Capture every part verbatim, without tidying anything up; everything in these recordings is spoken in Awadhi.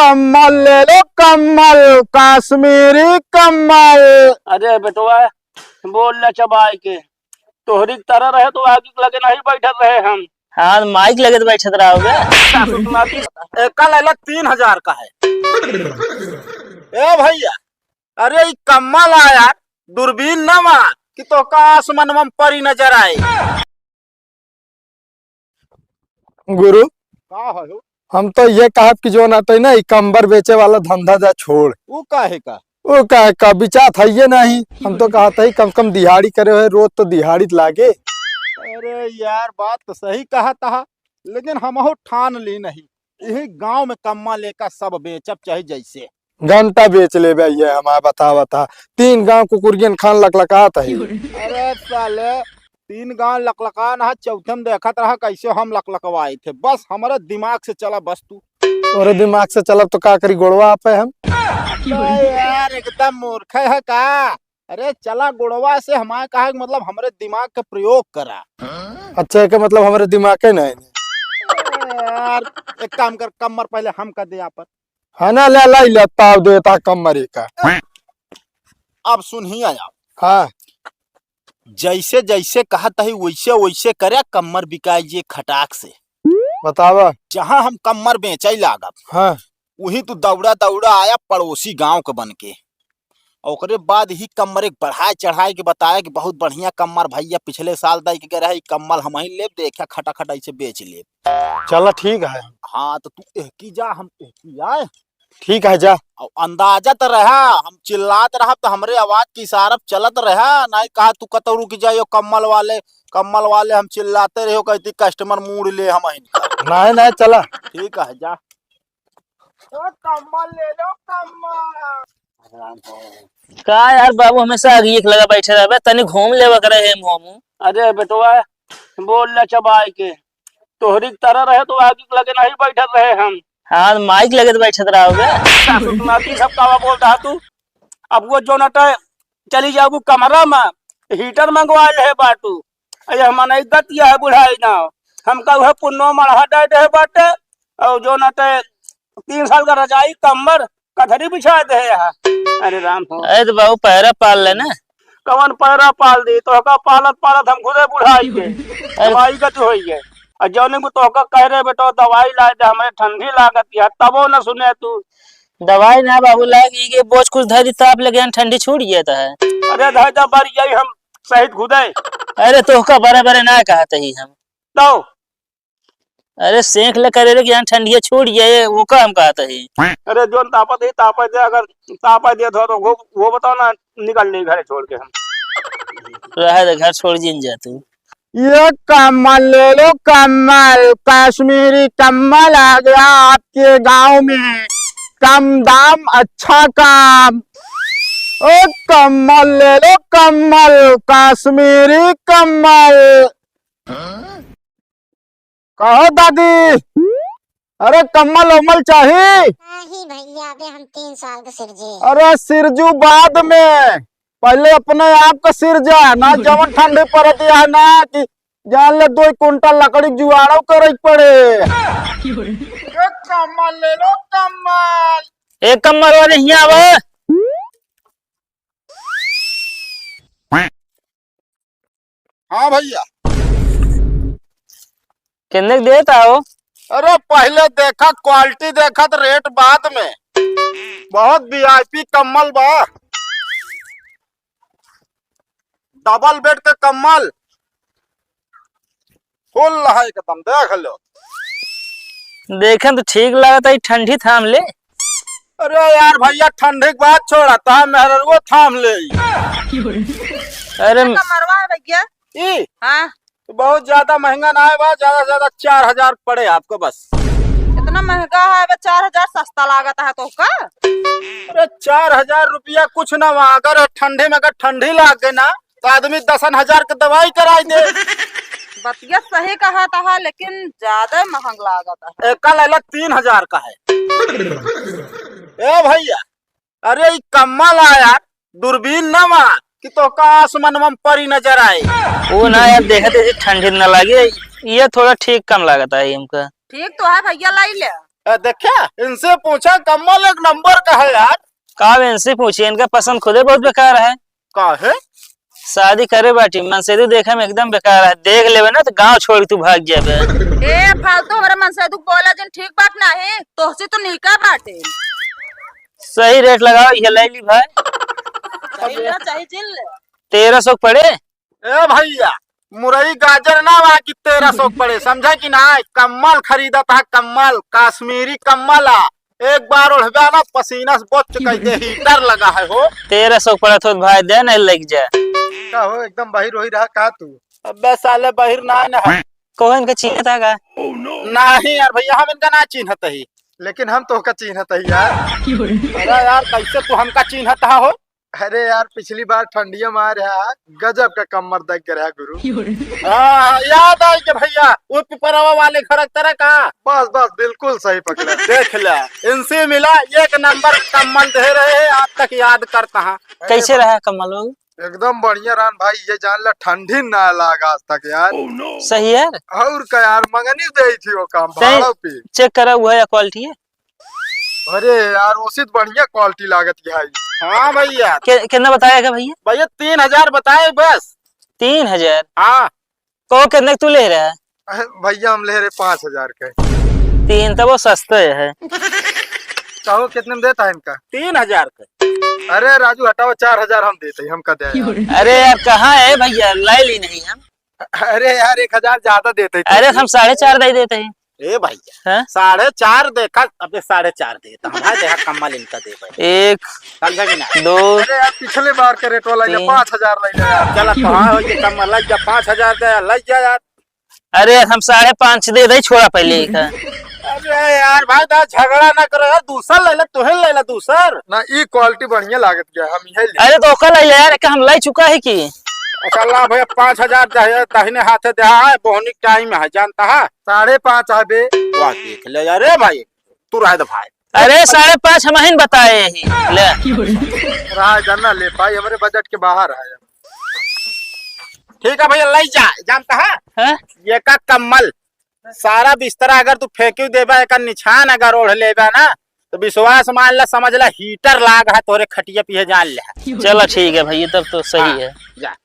कम्बल ले लो, कम्बल, कश्मीरी कम्बल। अरे बेटवा, बोल ले चबाई के, तोहरी की तरह रहे तो आगी के लगे नहीं बैठत रहे हम। हाँ, माइक लगे तो बैठत रहोगे। एका लैला तीन हजार का है। ए भैया, अरे ई कम्बल आया, दूरबीन न मार कि तोहका आसमानवा में परी नजर आए। गुरु, का है हो? हम तो ये कहब कि जो ना तो ना, ई कम्बल बेचे वाला धंधा जा छोड़। वो काहे का? वो काहे का? बिचात है ये नहीं। हम तो कहत ही कम से कम दिहाड़ी करे हुए, रोज तो दिहाड़ी लागे। अरे यार, बात तो सही कहत हा, लेकिन हमहू ठान ली नहीं, यही गांव में कम्बल लेका सब बेचब चाहे जैसे। घंटा बेच लेबे ये हमार, बता, बता। तीन गांव कुकुरियन खान लकलकात है। अरे साले, तीन गांव लकलकान है, चौथे में देखत रहा कैसे हम लकलकवाइत है। बस हमरे दिमाग से चला बस तू। तोरे दिमाग से चलब तो का करी, गोड़वा आपे हम। अरे यार, एकदम मूर्ख है का? अरे चला गोड़वा से, हमारे कहा कि मतलब हमरे दिमाग का प्रयोग करा। अच्छा, एके मतलब हमरे दिमाग के नहीं। अरे यार, एक काम कर, कम्बल पहले हमका दे आपन। है ना, ले लाई ले, ताव देता कम्बल का। अब सुनिए आप। हाँ। जैसे जैसे कहत ही वैसे वैसे करे, कम्बल बिकाई जे खटाक से। बतावा। जहाँ हम कम्बल बेचे लागब, हाँ। वहीं तू दौड़ा दौड़ा आया पड़ोसी गांव के बन के। ओकरे बाद ही कम्बल एक बढ़ाए चढ़ाए के बताया कि बहुत बढ़िया कम्बल भैया पिछले साल दई के गए रहे, ई कम्बल हमही लेब, देखा खटाखट ऐसे बेच लेब। चला ठीक है। हाँ, तो तू एहकी जा, हम एहकी आए। ठीक है, जा। और अंदाजा तो रहा, हम चिल्लात रहब तो हमरे आवाज के इशारा पे चलत रहा, नहीं कहा तू कतौ रुक जाइयो, कम्बल वाले, कम्बल वाले हम चिल्लाते रहो, कहती कस्टमर मूड़ ले हम इनका। नहीं, नहीं, चला। ठीक है, जा। ओ कम्बल ले लो, कम्बल। का यार बाबू, हमेशा आगी एक लगा बैठे रहबे, तनी घूम लेवा करे हे मुँह मुँह। अरे बेटवा, बोल ले चबाई के, तोहरी की तरह रहे तो आगी के लगे नहीं बैठत रहे हम। हाँ, माइक लगे तो बैठत रहोगे। सासु माटी सब कावा बोल रहा तू। अब वो जो नटे चली जाओ कमरा में, हीटर मंगवा ले बाटू। ये हमारा इज्जत यह है बुढ़ाई ना, हमका वह पुन्नो मढ़ा दे दे बाटे। और जो नटे तीन साल का रजाई कम्बल कथरी बिछा दे यहाँ। अरे राम हो। अरे तो बाबू, पैरा पाल ले ना। कवन पैरा पाल दी? तोहका पालत पालत हम खुदे बुढ़ाई गए। अरे। हमारी गति होई गए। और जौने को तोहका कह रहे, "बेटो, दवाई ला दे, हमें ठंडी लागत है," तबो न सुने तू। दवाई ना बाबू, लाग ई के बोझ कुछ धरी, ताप लगे, ठंडी छूट गया था है। अरे धर दे, बर यही हम सहित खुदे। अरे तोहका बरे बरे ना कहत ही हम। तो अरे सेंक ले करे रे कि यहाँ ठंडिया छूट जाए, वो का हम कहत ही। अरे जोन तापत ही, तापत दे, अगर तापत दे तो, तो वो, वो बताओ ना, निकल नहीं घरे छोड़ के हम। रहे दे, घर छोड़ जिन जा तू। ये कम्बल ले लो, कम्बल, कश्मीरी कम्बल आ गया आपके गांव में, कम दाम अच्छा काम। ओ कम्बल ले लो, कम्बल, कश्मीरी कम्बल। कहो दादी, अरे कम्बल उम्बल चाही? नहीं भैया, अबे हम तीन साल के सिरजे। अरे सिरजू बाद में, पहले अपने आप का सिरजा ना, जवन ठंडी पड़त है ना कि जान ले दो कुंटल लकड़ी जुआड़ो करे पड़े। ए कम्बल ले लो कम्बल। ए कम्बल वाले हियाँ आवा। हाँ भैया। कितने के देता हो? अरे पहले देखा, क्वालिटी देखा तो रेट बाद में। बहुत वीआईपी कम्बल बा, डबल बेड के कम्बल, फुल है एकदम, देख लो। देखे तो ठीक लागत है, ठंडी थाम ले। अरे यार भैया, ठंडी के बात छोड़ा, ता मेहररुओ थाम ले। अरे कमरवा है भैया। ई? हाँ। तो बहुत ज्यादा महंगा ना है बा, ज्यादा से ज्यादा चार हजार पड़े आपको बस। इतना महंगा है बा, चार हजार सस्ता लागत है तोहका? अरे चार हजार रुपया कुछ ना बा, अगर ठंडी में अगर ठंडी लाग गई ना तो आदमी दसन हजार के दवाई कराई दे। बतिया सही कहत है, लेकिन ज्यादा महंग लागत है। एका लैला तीन हजार का है। ए भैया, अरे ई कम्बल आया, दूरबीन न मार कि तोहका आसमानवा में परी नजर आए। वो ना यार, देखे तो ठंडी न लगे, ये थोड़ा ठीक कम लागत है हमका। ठीक तो है भैया, लाई ले। अ, देख्या, इनसे पूछा, कम्मल एक नंबर का है यार। का इनसे पूछी, इनका पसंद खुदे बहुत बेकार है। का है? शादी करे बाटी, मनसेदू देखे में एकदम बेकार है, देख लेबे ना तो गाँव छोड़ के तू भाग जाबे। ए, फालतू हमरा मनसेदू बोला जिन, ठीक बात नाही, तोहसे तो नीका बाटे। सही रेट लगाओ, ये ले ली भाई। सही ना, चाहे जिन ले। तेरह सौ के पड़े। ए भैया, मुरई गाजर ना बा कि तेरह सौ के पड़े, समझा कि ना? कम्मल खरीदत हा, कम्मल, कश्मीरी कम्मल आ। एक बार ओढ़बा ना, पसीना से बोच चुकाई दे, हीटर लगा है हो। तेरह सौ के पड़त होत भाई, दे नहीं लग जा। का हो, एकदम बहिर वही रहा का तू? अबे साले, बहिर ना न है। कहो, इनका चिन्हत हा का? नहीं यार भैया, हम इनका ना चिन्हत ही। लेकिन हम तोहका चिन्हत ही यार। अरे यार, कैसे तू हमका चिन्हत हा हो? अरे यार, पिछली बार ठंडिया में आए रहा, गजब का कम्मल दग रहा गुरु। हाँ, याद आई के भैया, वो पिपरवा वाले घर तरह का। बस, बस, बिल्कुल सही पकड़ा। देख ले, इनसे मिला, एक नंबर कम्मल दे रहे हैं, आज तक याद करता है। कैसे रहा कम्मल बाबू? एकदम बढ़िया रहन भाई, ये जान ला ठंडी ना लाग आज तक यार। सही है। और का यार, मंगनी दे थी वो काम, सही। भाड़ा पे। चेक करा, वो है क्वालिटी है। अरे यार, ओसित बढ़िया क्वालिटी लागत है। हाँ भैया। के-, कितना बताया क्या भैया? भैया, तीन हजार बताए बस। तीन हजार? हाँ। कहो, कितने तू ले रहा है? अरे भैया, हम ले रहे पाँच हजार के। तीन तो वो सस्ते है। कहो, कितने में देता है इनका? तीन हजार के। अरे राजू, हटाओ, चार हजार हम देते हैं, हम का दे यार। अरे यार, कहाँ है भैया, लाई ली नहीं हम। अरे यार, एक हजार ज्यादा देते हैं। अरे, हम साढ़े चार दे देते हैं। ए भैया, हाँ? साढ़े चार देखा, अबे साढ़े चार देता हम, भाई देखा, कम्मल इनका दे भाई। एक, समझा कि ना? दो। अरे यार, पिछले बार का रेट वाला ये तीन। पाँच हजार ले ले यार। चला, तो हाँ, हो गया, कम्मल लग जा, पाँच हजार दे, लग जा यार। अरे, हम साढ़े पाँच दे दे, छोड़ा पहले ही का। अरे यार भाई, दा झगड़ा ना करो यार, दूसर ले ले, तुहे ले ले दूसर। ना, ई क्वालिटी बढ़िया लागत गया, हम यही ले। अरे, तो ओकर ले ले यार, एक हम ले चुका है कि। अच्छा, ला भैया, पाँच हजार दे-, दाहिने हाथे दे है, बोहनी टाइम है, जानता है? साढ़े पाँच है बे। वाह, देख ले यार, रे भाई, तू रह दे भाई। अरे, साढ़े पाँच हम ही बताए ही। ले। रहा जाना ले भाई, हमरे बजट के बाहर है। ठीक है भैया, ले जा, जानता है? हाँ? ये का कम्मल, सारा बिस्तरा अगर तू फेंकी देबा, एक निछान अगर ओढ़ लेबा ना, तो विश्वास मान ला, समझ ला, हीटर लाग है तोरे खटिया पिए, जान ले। चला ठीक है भैया, तब तो सही हाँ, है। जा।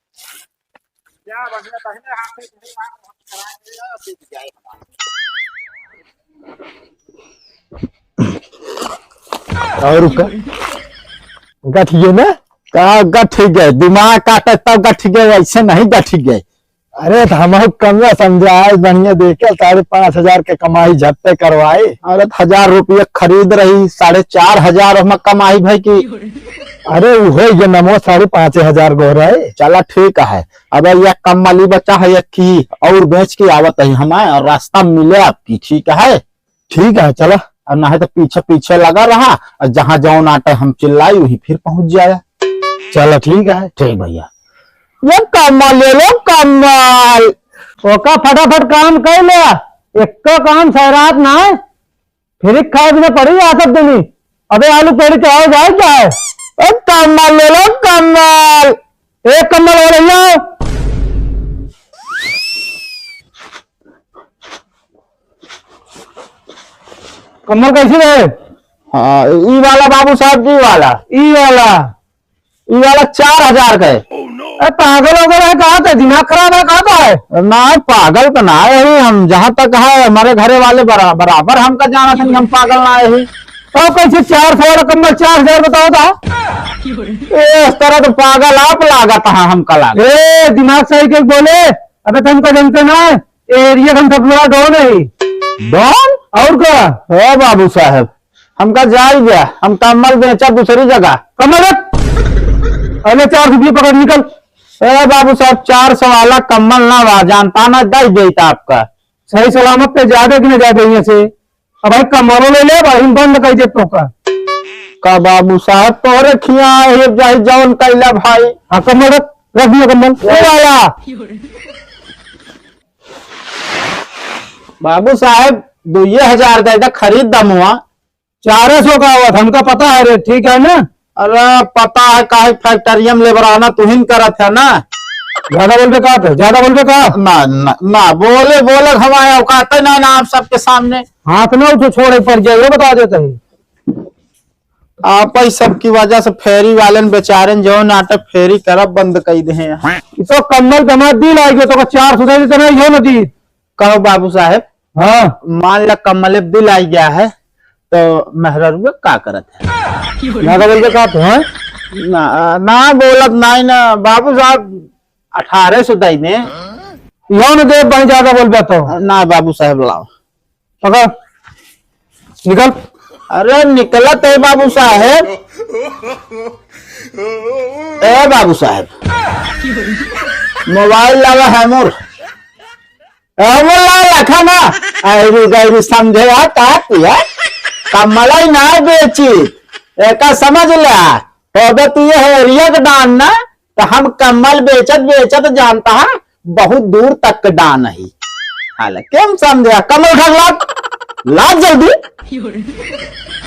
और का? गठिए ना? का गठिए? दिमाग काटत तब गठिए, वैसे नहीं गठिए। अरे, तो हमहू कमवा समझाए, बढ़िया देखे, साढ़े पाँच हजार के कमाई झट्टे करवाए। अरे, तो हजार रुपया खरीद रही, साढ़े चार हजार में कमाई भाई की। अरे, उहे ये नमो साढ़े पाँच हजार गो रहे। चला, ठीक है। अब ये कम्मली बचा है, एक की और बेच के आवत है हमारे, और रास्ता मिले आपकी, ठीक है? ठीक है, चला। और ना है तो पीछे पीछे लगा रहा, और जहाँ जौन आटे हम चिल्लाई, वहीं फिर पहुँच जाया। चला, ठीक है। ठीक भैया। ये कम्मल ले लो, कम्मल। ओका फटाफट काम कर ले, एक्को काम सैरात ना है। फिर खाए बिना पड़ी आ सब दुनी। अबे आलू पेड़ी चढ़ाओ जाए क्या है? ए कम्मल ले लो, कम्मल। एक कम्मल और ले आओ। कम्मल कैसे रहे? हाँ, ई वाला बाबू साहब जी वाला। ई वाला, ई वाला चार हजार का है। ए, पागल हो गया है, कहाँ का दिमाग खराब है, कहाँ का है? ना, पागल तो ना है ही, हम जहाँ तक है हमारे घरे वाले बरा-, बराबर हमका जाना था कि हम पागल ना है ही। तो कैसे चार सौ वाला कम्बल चार हजार बताओ था? ए, इस तरह तो पागल आप लागत है, हमका लागत। ए, दिमाग सही के बोले, अबे तुमको जानते ना, एरिया का सबसे बड़ा डॉन है। डॉन? और का? ओ बाबू साहब, हमका जाई गया, हम कम्बल बेचा दूसरी जगह। कम्बल रख। अरे चार सौ रुपये पकड़ निकल। ए बाबू साहब, चार सौ वाला कम्बल ना बा, जानता ना, दस देता आपका। सही सलामत पे जाबे कि ना जाबे यहाँ से? अब भाई कम्बलो ले ले, भाई हम बंद कर दे तो का। का बाबू साहब, तोहरे खिया है, जाई जौन कैला भाई। हाँ, कम्बल रख, रख दिया कम्बल। ए वाला। बाबू साहब, दुइये हजार दे दे, खरीद दमुआ। चारे सौ का आवत, हमका पता है रे, ठीक है ना? अरे पता है, काहे फैक्ट्रिया में लेबराना तुहिन करत है ना? ज्यादा बोलबे का तो, ज्यादा बोलबे का? ना, ना, ना, बोले, बोले हमारे औकात है ना, ना, आप सबके सामने। हाथ ना उठे, छोड़े पड़ जाए, ये बता देते हैं। आप ही सबकी वजह से फेरी वाले ने बेचारे ने जो नाटक फेरी करब बंद कर दे हैं। ये तो कम्मल दमा दी लाइगे, तो का चार सौ दे देते ना, यो ना दी। कहो बाबू साहेब। हाँ। मान ला कम्मल बिल आई गया है, तो मेहररुआ का करत है? ज्यादा बोल के का तो, हाँ? ना, ना बोलत नाई ना, बाबू साहब, अठारह सौ दई ने। यो न दे, भाई, ज्यादा बोल बे तो। ना बाबू साहब, लाओ। पकड़, निकल। अरे निकलत है बाबू साहेब। ए बाबू साहेब, मोबाइल लावा है मोर। ए, वो ला रखा ना। ऐरू गैरू समझे आ का तू है? कम्मल ही ना बेची, एका समझ ले। होबे तू ये हेरिया के डान ना, तो हम कम्मल बेचत बेचत जानता है बहुत दूर तक के डान ही। हालांकि हम समझे, कम्मल उठा के लाद, लाद जल्दी।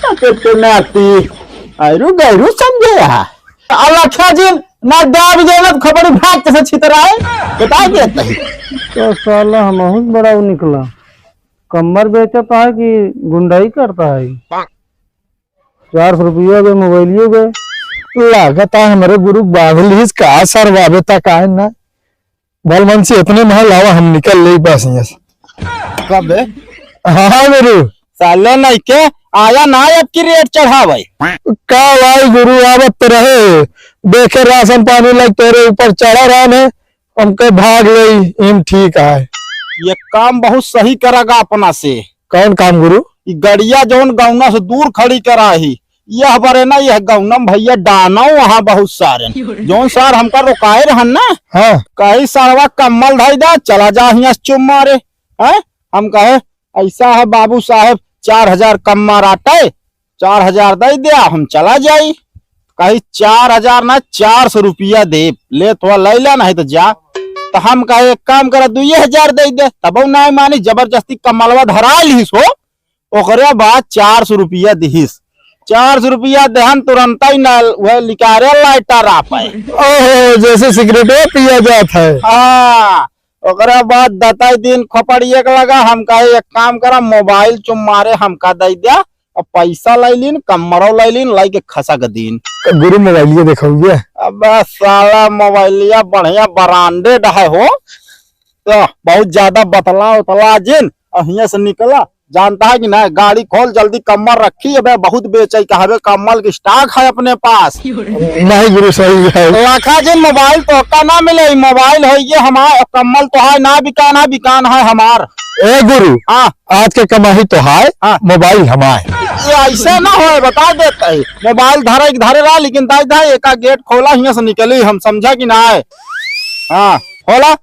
के, के नाती, ऐरू गैरू समझे है। अलखा जी ना दाब देना तो खपड़ी भाग कैसे छितराए, बता देते ही। तो साला हमहू से बड़ा उ निकला, कम्मल बेचत है कि गुंडाई करता है। चार सौ रुपया गए, मोबाइलियो गए। लागत है हमरे गुरु बांध लीस का सरवावे तक आए ना। भलमनसी इतने महल आवा, हम निकल ले बस यहाँ से। कबे? हाँ, हाँ, गुरु। साले नहीं के आया ना, अब की रेट चढ़ावे। का भाई गुरु, आवत तो रहे, देखे राशन पानी लग तोरे ऊपर चढ़ा रहा है, हमके भाग ले, इम ठीक है। ये काम बहुत सही करेगा अपना से। कौन काम गुरु? ई गड़िया जौन गौना से दूर खड़ी करा ही, यह बरे ना, यह गौनम भैया डानो वहाँ बहुत सारे। जौन सार हमका रोकाए रहन ना, हाँ। कही सरवा कम्मल धई दा, चला जा हियाँ से चुम मारे। हैं? हम कहे, "ऐसा है बाबू साहेब, चार हजार कम्मल आटे, चार हजार दे दिया, हम चला जाई।" कही, "चार हजार ना, चार सौ रुपया दे, ले तो ले ला, नहीं तो जा।" तो हम कहे, "एक काम करा, दुइये हजार दे दे।" तब ना मानी, जबरदस्ती कम्मलवा धरा लीस हो। ओकरे बाद चार सौ रुपया दिहिस। चार सौ रुपया देहन, तुरंत ही ना वह लिकारे लाइटर आ पाए। ओहो, जैसे सिगरेटवा पिया जात है। हाँ, ओकरे बाद दताई दिन खोपड़िए के लगा, हम कहे, "एक काम करा, मोबाइल चुम्मारे हमका दे दिया।" अब पैसा ले लीन, कम्मरो ले लीन, लाई के खसक दीन। गुरु मोबाइलिया देखौगे? अब साला मोबाइलिया बढ़िया branded है हो, तो बहुत ज्यादा बतला उतला जिन, और हियाँ से निकला, जानता है कि ना, गाड़ी खोल जल्दी, कम्मल रखी, अबे बहुत बेचे का हवे, कम्मल की stock है अपने पास। नहीं गुरु, सही है। लाखा जी, मोबाइल तो का ना मिले, ई मोबाइल है ये हमार, कम्मल तो है ना बिकान है, बिकान है हमार। ए गुरु, हाँ। आज के कमाई तो है, हाँ। मोबाइल हमार। ये ऐसे ना होए, बता देते हैं, मोबाइल धरे धरे रहा, लेकिन दाई दाई एका गेट खोला, हियाँ से निकली हम, समझा कि ना है? हाँ, खोला।